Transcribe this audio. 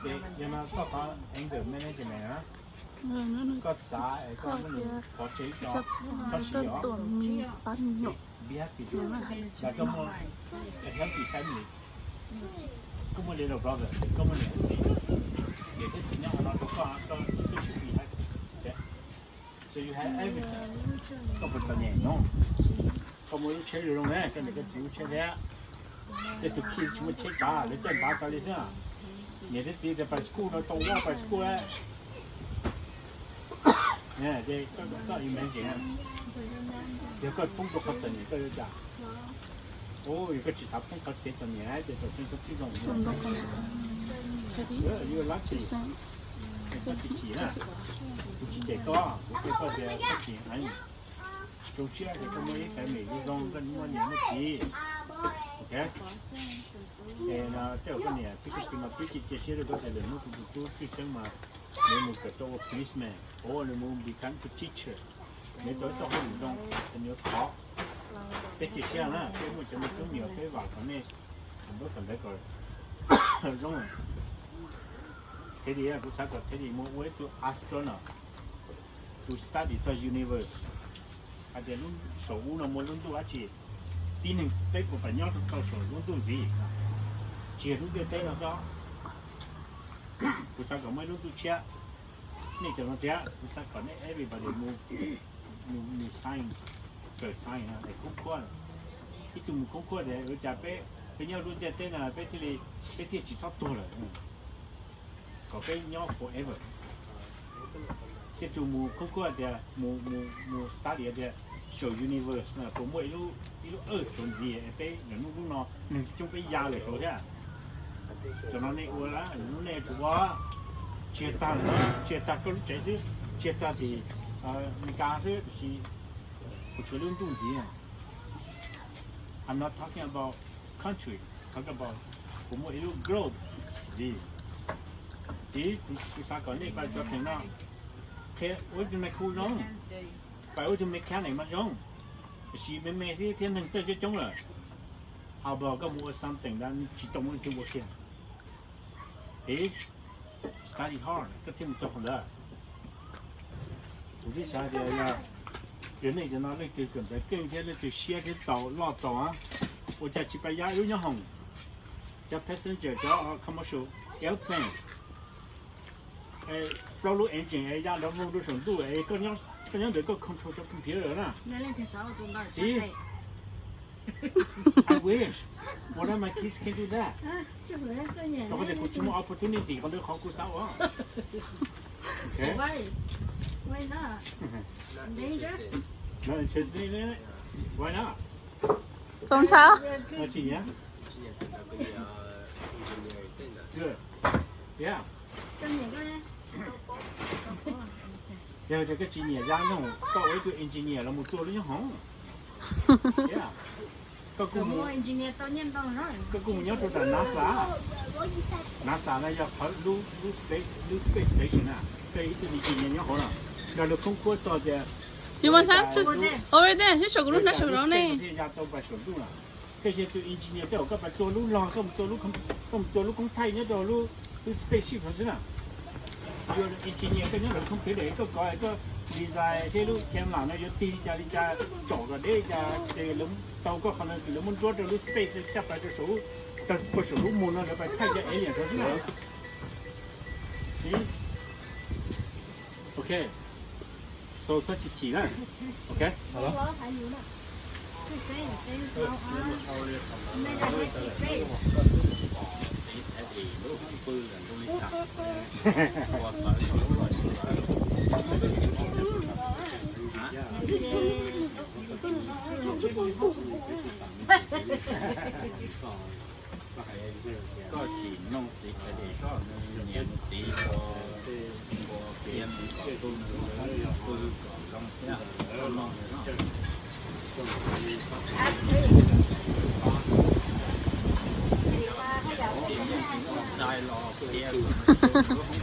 Ces yog no koj qhov anger management na, koj xav es koj muab nws pov tseg ib co, koj siv os, be happy, koj muaj a healthy family, koj muaj little brother, koj muaj niam txiv, niam thiab txiv nyob qhov no rau koj, koj should be happy. So you have everything. Koj puas txom nyem no? Koj muaj lub tsheb zoo zoo na, koj niam koj txiv lub tsheb thiab. Tej tus kids tsis muaj tsheb kav, lawv caij npav tas li xwb. Niam thiab txiv tias pais school no tau walk pais school. Ces koj imagine, yog koj poob rau qhov txom nyem koj yuav cas? Yog koj tsis xav poob qhov kev txom nyem ces tau tseeb koj tib zoo. Koj tsis chim na, kuv tsis cem koj, kuv qhia koj tias koj tsis heev. Zoo siab tias koj muaj ib family zoo zoo, koj muaj niam muaj txiv. Ok. Es no tej zaum koj niam pib tug kis no pib tsis cia siab rau koj tias lwm hnub kuv tus tub tshwj xeeb mas nws mus kawm tau ua policeman, nws mus become tus teacher, nws tau ib txoj hauj lwm zoo, nws yuav thov. Peb cia siab na, peb muaj cov me tub me nyuam peb vam kom nej npawb kom ntawd kom zoo. Teddy, kuv xav kom Teddy mus ua ib tug astronaut, tus study txog universe, hais tias lub saum ub no muaj lub ntuj dab tsi, tib neeg peb puas pam nyob rau saum lub ntuj ntxiv, tsis yog lub ntiaj teb no xwb. Kuv xav kom muaj ib lub ntuj tshiab, nej cov no thiab, kuv xav kom nej everybody mus, mus science, kawm science es khoob khuab. Ib tug mus khoob khuab tias ua cas peb, peb nyob lub ntiaj teb no peb thiaj li, peb thiaj tsis txhob tuag lawm, kom peb nyob forever. Tej tus mus khoob khuab tias, mus, mus study tias saum universe no puas muaj ib lub earth saud ntxiv es peb lwm hnub lub no neeg coob peb ya lawm saud thiab. Cov no nej ua lawm, lwm hnub nej yuav tsum ua. Tsis yog tag, tsis yog tag koj lub tsev xwb, tsis yog tag tim Amelikas xwb, tiam sis kuv tshuav lub ntuj ntxiv. I'm not talking about country, talking about kuv muaj ib lub globe ntxiv. Txiv, kuv xav kom nej pais cov theem no, qhia ua ib tug nais khu zoo, pais ua ib tug mechanic mas zoo, tiam sis me me thiab, thiab neeg txawj coob coob lawm. How about koj mus ua something ntawd tsis tau muaj neeg ua kiag. Txiv, study hard koj thiaj mus txog qhov ntawd. Kuv twb xav tias yog, yog nej cov no leej twg kawm ntawv keej thiab leej twg siab thiab txaus loj txaus, ua cas tsis pais ya ib lub nyob hoom, cov passenger cov commercial airplane, plaub lub engine es ya nrov voog rau saum ntuj es koj nyob ntawd koj control cov computer na. Txiv, I wish one of my kids can do that. Rau qhov tias kuv tsis muaj opportunity, qhov ntawd qhov kuv xav ua. Okay. Why? Why not? Danger? Not interested in it? Why not? Txaus ntshai. Tsis nyiam? Good. Yeah. Yog tias koj tsis nyiam ya nyob hoom, koj ua ib tug engineer los mus txua lub nyob hoom. Koj kuj mus nyob rau nram NASA. NASA no yog qhov lub, lub space station na, koj ib tug engineer nyob hauv no, nrog luag khoob khuab txog tias, you want some? Just over there, hnub saum kuv lub hnab saum no ne. Koj yog tus engineer tej zaum koj pais txua lub log, koj mus txua lub, koj mus txua lub koob thaij nyob rau lub, lub spaceship no xwb na. Yog engineer koj nyob lawm computer koj kov koj design seb lub camera no yuav tig li cas li cas, tsom kom deb li cas, ces lawv tau koj qhov no lawv muab nruab rau lub space coj pais rau saum, rau saum lub moon no lawv pais thaij cov alien rau xwb na. Ok. So txhob chim chim na. Ok. Koj tsis noog txiv Teddy soj, nws nyiam nws txiv ua, ua piav nws kom tu nws lub qhov pw kom zoo thiab koj noog nws no. Dai los piav kom nws tu nws lub